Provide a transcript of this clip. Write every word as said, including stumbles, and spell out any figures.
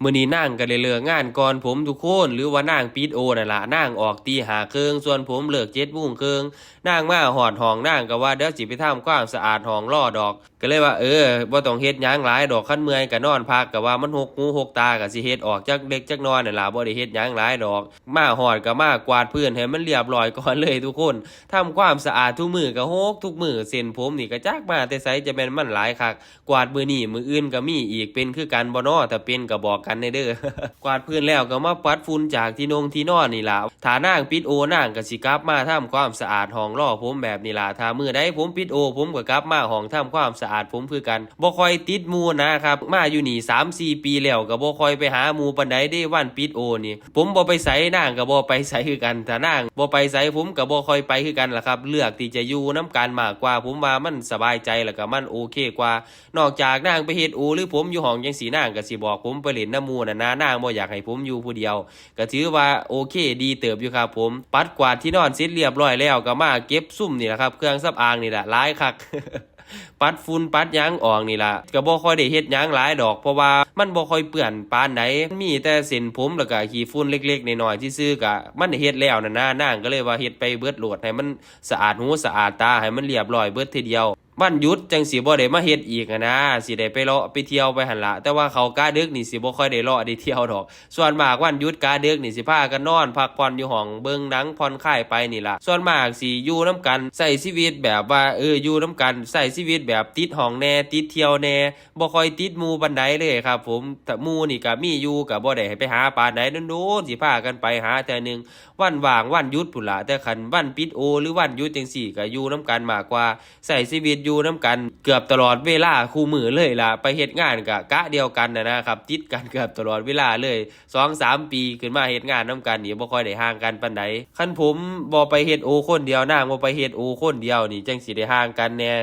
มื้อนี้นางก็ได้เลิกงานก่อนผมทุกคน หรือว่านางปิดโอนั่นล่ะ นางออกตีห้าครึ่ง ส่วนผมเลิกเจ็ดโมงครึ่ง นางมาฮอดห้อง นางก็ว่าเดี๋ยวสิไปทำความสะอาดห้องรอดอก ก็เลยว่า เออ บ่ต้องเฮ็ดหยังหลายดอก คันเมื่อยก็นอนพัก ก็ว่ามันหกหูหกตา ก็สิเฮ็ดออกจักเล็กจักน้อยนั่นล่ะ บ่ได้เฮ็ดหยังหลายดอก มาฮอดก็มากวาดพื้นให้มันเรียบร้อยก่อนเลยทุกคน ทำความสะอาดทุกมื้อก็หกทุกมื้อ เส้นผมนี่ก็จักมาแต่ไส จะแม่นมันหลายคัก กวาดมื้อนี้มื้ออื่นก็มีอีก เป็นคือกันบ่น้อ ถ้าเป็นก็บอกกันแหน่เด้อ กวาดพื้นแล้วก็มาปัดฝุ่นจากที่นงที่นอนนี่ล่ะ ถ้านางปิดโอนางก็สิกลับมาทำความสะอาดห้องรอผมแบบนี้ล่ะ ถ้ามื้อใดผมปิดโอ ผมก็กลับมาห้องทำความสะอาดผมคือกัน บ่ค่อยติดหมู่นะครับ มาอยู่นี่สามสี่ปีแล้วก็บ่ค่อยไปหาหมู่ปานใดเด้ วันปิดโอนี่ ผมบ่ไปไสนางก็บ่ไปไสคือกัน ถ้านางบ่ไปไสผมก็บ่ค่อยไปคือกันล่ะครับ เลือกที่จะอยู่นำกันมากกว่า ผมว่ามันสบายใจแล้วก็มันโอเคกว่า นอกจากนางไปเฮ็ดโอหรือผมอยู่ห้องจั่งซี้ นางก็สิบอกผมไปเล่นนำหมู่นั่นนะ นางบ่อยากให้ผมอยู่ผู้เดียว ก็ถือว่าโอเคดีเติบอยู่ครับผม ปัดกวาดที่นอนเสร็จเรียบร้อยแล้วก็มาเก็บซุมนี่ล่ะครับ เครื่องสำอางนี่ล่ะ หลายคัก ปัดฝุ่นปัดหยังออกนี่ล่ะ ก็บ่ค่อยได้เฮ็ดหยังหลายดอก เพราะว่ามันบ่ค่อยเปื้อนปานใด มันมีแต่เส้นผมแล้วก็ขี้ฝุ่นเล็กๆน้อยๆซื่อๆ ก็มันได้เฮ็ดแล้วนั่นนะ นางก็เลยว่าเฮ็ดไปเบิดโลด ให้มันสะอาดหูสะอาดตา ให้มันเรียบร้อยเบิดทีเดียว วันหยุดจั่งสิบ่ได้มาเฮ็ดอีกหั้นนะ สิได้ไปเลาะไปเที่ยวไปหั้นล่ะ แต่ว่าเข้ากะดึกนี่สิบ่ค่อยได้เลาะได้เที่ยวดอก ส่วนมากวันหยุดกะดึกนี่สิพากันนอนพักผ่อนอยู่ห้องเบิ่งหนังผ่อนคลายไปนี่ล่ะ ส่วนมากสิอยู่นำกัน ใช้ชีวิตแบบว่า เออ อยู่นำกัน ใช้ชีวิตแบบติดห้องแหน่ ติดเที่ยวแหน่ บ่ค่อยติดหมู่ปานใดเลยครับผม แต่หมู่นี่ก็มีอยู่ ก็บ่ได้ให้ไปหาปานใด โดนๆสิพากันไปหาเทื่อหนึ่ง วันว่างวันหยุดพู้นล่ะ แต่คันวันปิดโอหรือวันหยุดจั่งซี้ก็อยู่นำกันมากกว่า ใช้ชีวิตอยู่นำกันเกือบตลอดเวลาคู่มื้อเลยล่ะ ไปเฮ็ดงานก็กะเดียวกันน่ะนะครับ ติดกันเกือบตลอดเวลาเลย สองสามปีขึ้นมาเฮ็ดงานนำกันนี่บ่ค่อยได้ห่างกันปานใด คันผมบ่ไปเฮ็ดโอคนเดียว นางบ่ไปเฮ็ดโอคนเดียวนี่ จั่งสิได้ห่างกันแหน่